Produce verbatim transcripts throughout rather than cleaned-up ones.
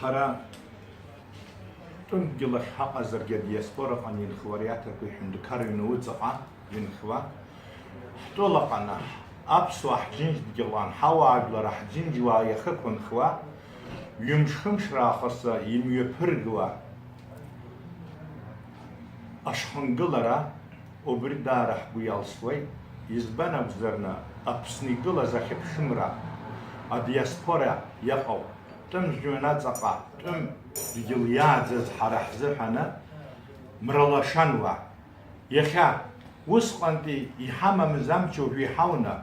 Ҳара тәымдгьыл ахь ҳаҟазаргьы, адиаспораҟны инхо ари аҭырқәеи ҳәынҭқарреи ҩны уҵаҟа инхуа, ҳтәылаҟны аԥсуаа ҳџьынџьдгьылан, ҳауаажәлар ҳџьынџьуаа иахьықәынхуа, ҩымш-хымш раахыс имҩаԥыргауа ашхынгылара, убри даара ҳгәы иалсуеит. Избан акәзарны, Аԥсны игылаз ахьыԥшымра, адиаспора иаҟоу, тәым жәҩан аҵаҟа, тәым дгьыл иааӡаз ҳара ҳзыҳәаны мралашануа. Иахьа, усҟантәи иҳамамыз амч уажәы иҳауны,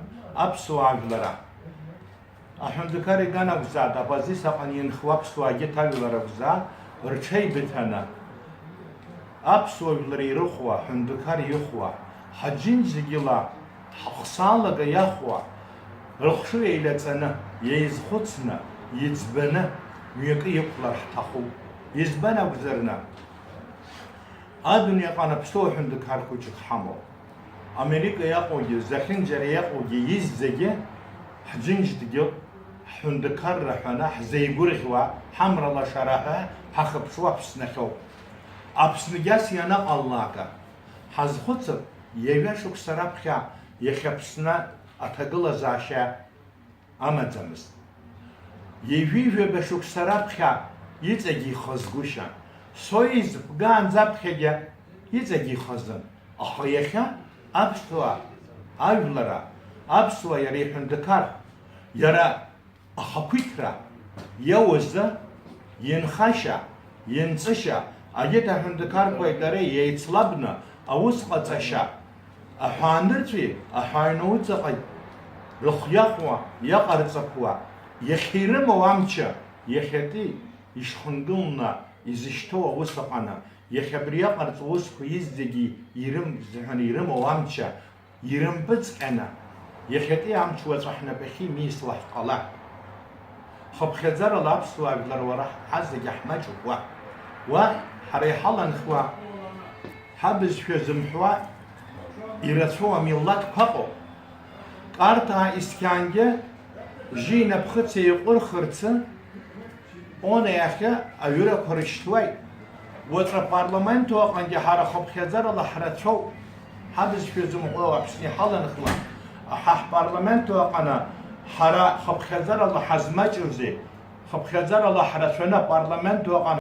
аԥсуаа жәлара. Аҳәынҭқар иганакәзаат, Оппозициаҟны инхо аԥсуаагьы ҭажәлар акәзаат, рҽеибыҭаны, аԥсуа жәлар ирыхәо, аҳәынҭқар ихәо, ҳаџьынџьгьыла ҳахсаалага иахәо, рыхшыҩ еилаҵаны, еизхәыцны, иӡбаны, мҩакы иқәлар ҳҭахуп. Избан акәзарны, адунеи аҟны аԥсуа ҳәынҭқар хәыҷык ҳамоуп. Америка иаҟоугьы, зехьынџьара иаҟоугьы, изӡагьы ҳџьынџьдгьыл, ҳҳәынҭқарра ҳәаны ҳзеигәырӷьуа, ҳамра лашара ҳәа ҳахыԥшуа Аԥсны ахьоуп. Аԥсны гьас ианаҟалалак, ҳазхәыцып, ҩажәа шықәса раԥхьа иахьа Аԥсны аҭагылазаашьа амаӡамызт. Ҩажәи жәаба шықәса раԥхьа иҵегь ихазгәышьан. Союз ԥгаанӡа аԥхьагьы иҵегь ихазын. Аха иахьа аԥсуа ажәлара, аԥсуа иара иҳәынҭқар, иара ахақәиҭра, иауазы, инхашьа, инҵышьа, агьырҭ аҳәынҭқарқәеи дареи еицлабны аус ҟаҵашьа, аҳәаанырцәи аҳәааҩнауҵаҟагь рыхә иахәуа, иаҟарҵақәуа, иахьа ирымоу амчы, иахьатәи ишхынгыланы изышьҭоу аус аҟаны, иахьа абри иаҟарҵо аусқәа изегьы ирым-, зҳәан ирымоу амчы, ирымпыҵҟьаны, иахьатәи амч уаҵәы ҳнапахьы имеисуа ҳҟала. Хыԥхьаӡарала аԥсуаа жәлар уара ҳазегьы ҳмаҷуп уа. Уа ҳара иҳаланхуа, ҳабызшәа зымҳәуа ирацәоу амилаҭқәа ыҟоуп. Ҟарҭаа исқьангьы жьи напхыци еиҟәырхырцы, Она иахьа аҩырақәа рышьҭуеит. Уаҵәы апарламент аҟынгьы ҳара хыԥхьаӡарала ҳрацәоуп. Ҳабызшәа зымҳәо Аԥсны иҳаланхуа, ҳа ҳпарламент аҟны ҳара хыԥхьаӡарала ҳазмаҷузеи? Хыԥхьаӡарала ҳрацәаны апарламент аҟны